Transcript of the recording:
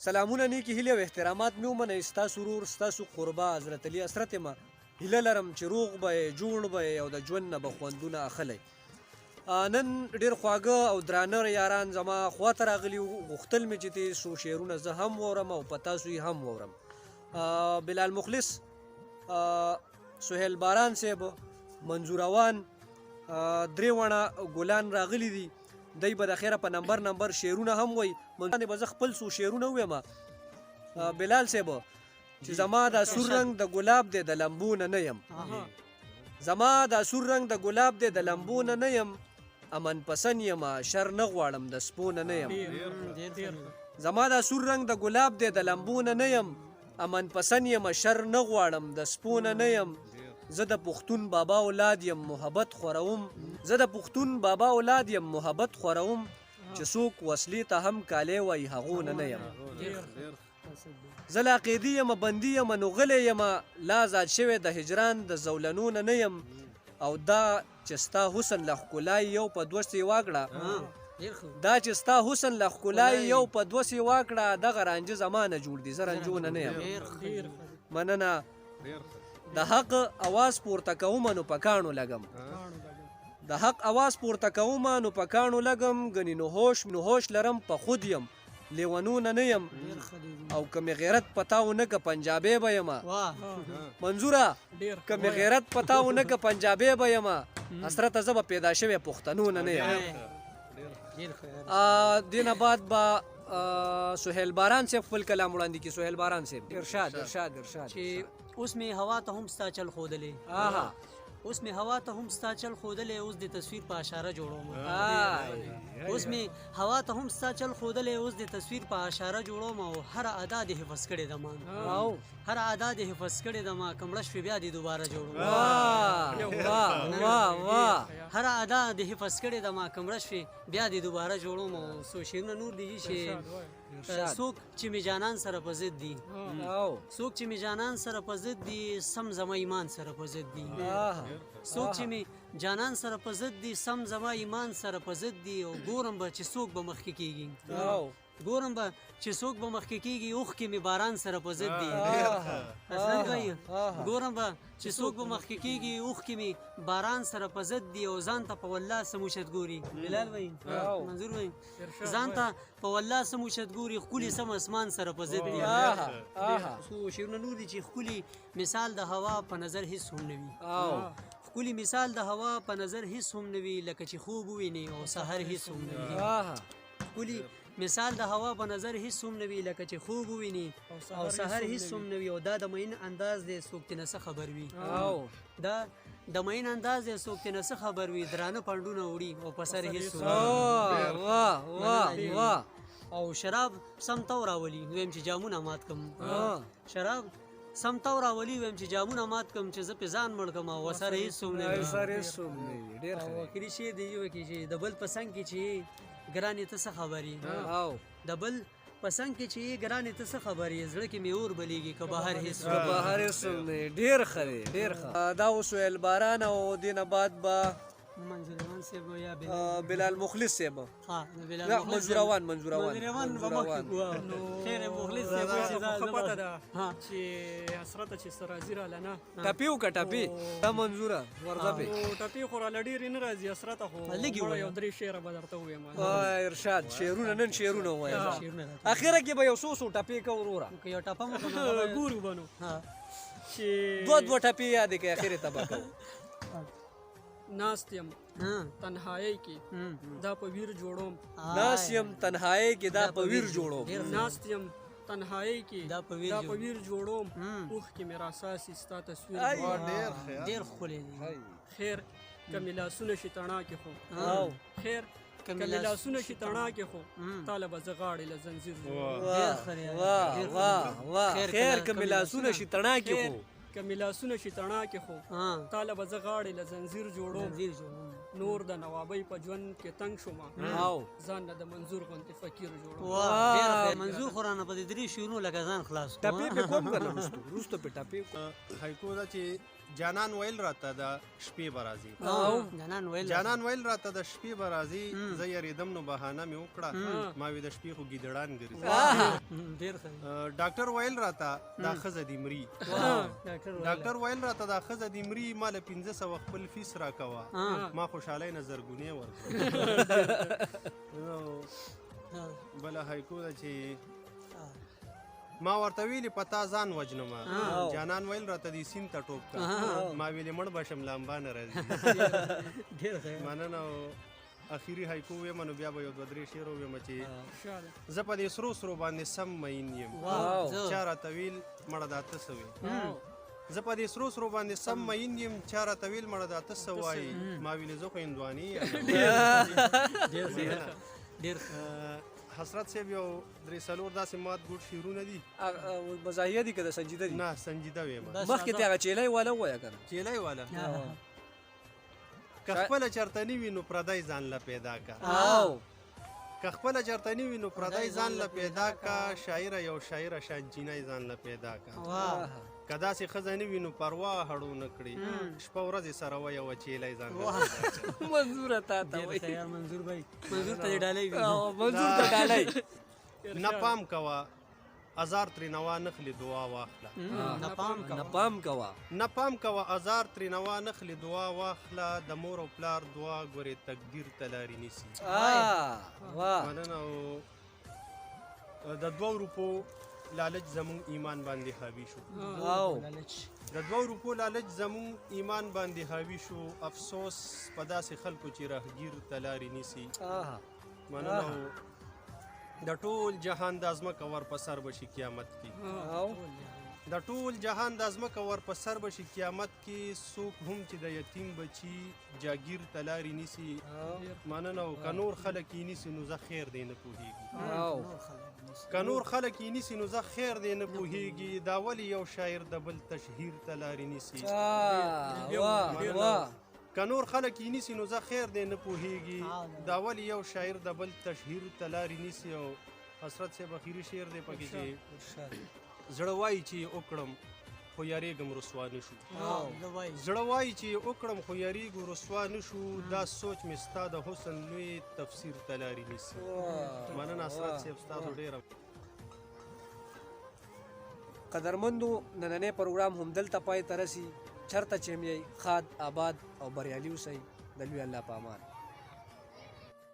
سلامونه، نیکې هیلې او احترامات مې ومنئ. ستاسو ورور، ستاسو قربا حضرت علي حسرت یم. هیله لرم چې روغ به یې، جوړ به یې او د ژوند نه به خوندونه اخلئ. نن ډېر خواږه او درانه یاران زما خواته راغلي وو. غوښتل مې چې تې څو شعرونه زه هم واورم او په تاسو یې هم واورم. بلال مخلص، سهیل باران صاحب، منظور اوان، درې واړه ګلان راغلي دي. دی به د خیره په نمبر نمبر شعرونه هم وایي. باندې به زه خپل څو شعرونه ووایم. بلال صاحب، چې زما دا سور رنګ د ګلاب دی، د لمبو نه نه یم. زما دا سور رنګ د ګلاب دی، د لمبو نه نه یم. امن پسند یم، شر نه غواړم، د سپو نه نه یم. زما دا سور رنګ د ګلاب دی، د لمبو نه نه یم. امن پسند یم، شر نه غواړم، د سپو نه نه یم. زه د پښتون بابا اولاد یم، محبت خوروم. زه د پښتون بابا اولاد یم، محبت خوروم. چې څوک وسلې ته هم کالی وایي، هغو نه نه یم. زه لا قیدي یم، بندي یم، نو غلی یم. لا ازاد شوی د هجران د زولنو نه نه یم. او دا چې ستا حسن له ښکلا یو په دوه سیوا کړه، دا چې ستا حسن له ښکلا یو په دوه سیوا کړه، دغه رانجه زما نه جوړ دي، زه رنجو نه نه یم. مننه. د حق اواز پورته کوم نو په کاڼو لګم. د حق اواز پورته کوم نو په کاڼو لګم. ګنې نو هوش لرم، په خود یم، لیونو نه نه یم. او که مې غیرت پتا ونه که پنجابی به یم. منظوره، که مې غیرت پتا ونه که پنجابی به یم. حسرته، زه به پیدا شوی پښتنو نه نه یم. دې نه بعد به سهیل باران صاحب خپل کلام وړاندې کړي. سهیل باران صاحب، ارشاد، ارشاد، ارشاد. چې اوس مې هوا ته هم ستا چل ښودلې، اوس مې هوا ته هم ستا چل ښودلې، اوس د تصویر په اشاره جوړوم. اوس مې هوا ته هم ستا چل ښودلې، اوس د تصویر په اشاره جوړوم. او هر ادا دې حفظ کړې ده ما، هر ادا دې حفظ کړې ده ما، که مړه شوې بیا دې دوباره جوړوم. واه واه واه واه. هر ادا دې حفظ کړې ده ما، که مړه شوې بیا دې دوباره جوړوم. او څو شعرونه نور دي چې څوک چې مې جانان سره په ضد دي، څوک چې مې جانان سره په ضد دي، سم زما ایمان سره په ضد دي. څوک چې مې جانان سره په ضد دي، سم زما ایمان سره په ضد دي. او ګورم به چې څوک به مخکې کیږي، ګورم به چې څوک به مخکې کیږي، اوښکې مې باران سره په ضد دي. حضرت بھائی، ګورم به چې څوک به مخکې کیږي، اوښکې مې باران سره په ضد دي. او ځان ته په والله سموشت ګوري، بلال بھائی، منظور بھائی، ځان ته په والله سموشت ګوري، ښکلي سم اسمان سره په ضد دي. آها آها څو شعرونه نور دي چې ښکلي مثال د هوا په نظر هیڅ هم نه وي، ښکلي مثال د هوا په نظر هیڅ هم نه وي، لکه چې خوب وویني او سحر هیڅ هم نه وي. ښکلي مثال د هوا په نظر هیڅ هم نه وي، لکه چې خوب وویني او سحر هیڅ هم نه وي. او دا د مین انداز دی، څوک ترې نه څه خبر وي. دا د مین انداز دی، څوک ترې نه څه خبر وي، درانه پنډونه وړي او په سر هیڅ هم نه وي. واه واه واه. او شراب سم تو راولي، ویم چې جامونه مات کم. شراب سم تو راولي، ویم چې جامونه مات کم، چې زه په ځان مړ کم او سر هیڅ هم نه وي. سر هیڅ هم نه وي. ډېر او ښه. اخري شعر دی یو کې چې د بل په څنګ کې چې ګرانې ته څه خبرې، د بل په څنګ کې چې ګرانې ته څه خبرې، زړه کې مې اور بلیږي که بهر هیڅ هم که بهر هیڅ هم نه وي. ډېر ښه دی، ډېر ښه. دا اوس سهیل باران او دې نه بعد به منظور روان صاحب یا بلال. بلال مخلص صاحب. ها، بلال نه، مخلص. منظور روان، منظور روان. منظور روان به منظور مخکې روان. کوو. خیر، مخلص صاحب دا وایي چې خو ښه پته ده چې حسرته چې څه راځي راله نه. ټپي وکړه، ټپي دا منظوره ورځه پې. نو ټپي خو راله ډېرې نه راځي حسرته، خو لږې مړه ووایه. یو درې شعره به درته ووایم. ارشاد، شعرونه نن شعرونه ووایه. شعرونه راته. اخره کې به یو څو څو ټپې کوه وروره. که یو ټپه مو کومه ګورو به نو چې دوه دوه ټپې یادې کړې، اخرې ته به کوو. ناست یم تنهایۍ کې دا په ویر جوړوم. ناست یم تنهایۍ کې دا په ویر جوړوم. ډېر ښه. ناست یم تنهایۍ کې دا په ویر دا په جوړوم. ویر جوړوم، اوښکې مې راساسي ستا تصویر ای. جوړوم. ډېر ښه. ډېر ښکلی دی. خیر که مې لاسونه شي تڼاکې خو، خیر که که مې مې لاسونه شي شي تڼاکې خو، تاله به زه غاړې له زنځیر جوړوم. ډېر ښه دی. واه ډېر ښه. واه واه. خیر خیر که مې لاسونه شي تڼاکې خیر خو، که مې لاسونه شي تڼاکې خو، تاله به زه غاړې له زنځیر جوړوم. زنځیر جوړوم. نور د نوابۍ په ژوند کې تنګ شوم، ځان نه د منظور غوندې فقیر جوړوم. واه، منظور خو رانه په دې درې شعرونو لکه ځان خلاص کړو. ټپې پې کوم که نه وروستو پې ټپې هایکو ده چې جانان ویل راته د شپې به راځي، جانان ویل راته د شپې به راځي، زه یریدم نو بهانه مې وکړه، ما وی د شپې خو ګیدړان ګرځي. ډاکټر ویل راته دا ښځه دې مري، ډاکټر ویل راته دا ښځه دې مري، ما له 500 خپل فیس راکوه، ما خوشحالۍ نه زرګونې ورکړه. بله هایکو ده چې ما ورته ویلې په تا ځان وژنم، جانان ویل راته دې سیند ته ټوپ کړه، ما ویلې مړ به شم لامبا نه راځي. مننه. اخري هایکو ویم نو بیا به یو دوه درې شعر وویم چې زه په دې سرو سرو باندې سم مین یم، چا راته ویل مړه دا ته څه وې، زه په دې سرو سرو باندې سم مین یم، چا راته ویل مړه دا ته څه وایي، ما ویلې زه خو هندوانې یم. ډېر حسرت صاحب یو درې څلور داسې مات ګوډ شعرونه دي. مزاحیه دي که د سنجیده دي؟ نه سنجیده ویم. مخکې ته هغه چیلۍ والا ووایه که نه؟ چیلۍ والا که خپله چېرته نه وي نو پردی ځان له پیدا که، که خپله چېرته نه وي نو پردی ځان له پیدا که، شاعره یو شاعره شان چینی ځان له پیدا که، که داسې ښځه نه وي نو پروا هړو نه کړي، شپه ورځ یې سره وه یوه چیلۍ ځان له پیدا که. منظوره تا ته وایي. منظور بھائی، منظور ته دې ډالۍ وي. منظور ته ډالۍ. نه پام کوه ازار ترې نه وانخلې دعا واخله، نه پام کوه، نه پام کوه ازار ترې نه وانخلې دعا واخله، د مور او پلار دعا ګورې تقدیر ته لارې نیسي. مننه. د 2 روپو لالچ زمونږ ایمان باندې حاوي شو، د 2 روپو لالچ زمونږ ایمان باندې حاوي شو، افسوس په داسې خلکو چې راهګیر ته لارې نیسي. مننه. د ټول جهان د ځمکه ور په سر به شي قیامت کې، د ټول جهان د ځمکه ور په سر به شي قیامت کې، څوک هم چې د یتیم بچي جاګیر ته لارې نیسي. مننه. که نور خلک یې نیسي نو زه خیر دی نه پوهېږي، که نور خلک یې نیسي نو زه خیر دی نه پوهېږي، دا ولې یو شاعر د بل تشهیر ته لارې نیسي. که نور خلک یې نیسي نو زه خیر دی نه پوهېږي، دا ولې یو شاعر د بل تشهیر ته لارې نیسي. او حسرت صاحب اخري شعر دی پکې چې زړه وایي چې وکړم خو یارېږم رسوا نه شو، زړه وایي چې وکړم خو یارېږو رسوا نه شو، دا سوچ مې ستا د حسن لوی تفسیر ته لارې نیسي. مننه حسرت صاحب، ستاسو ډېره. قدرمندو، نننی پروګرام هم دلته پای ته رسي. چرته چې هم یئ ښاد، آباد او بریالي اوسئ. د لوی الله په امان.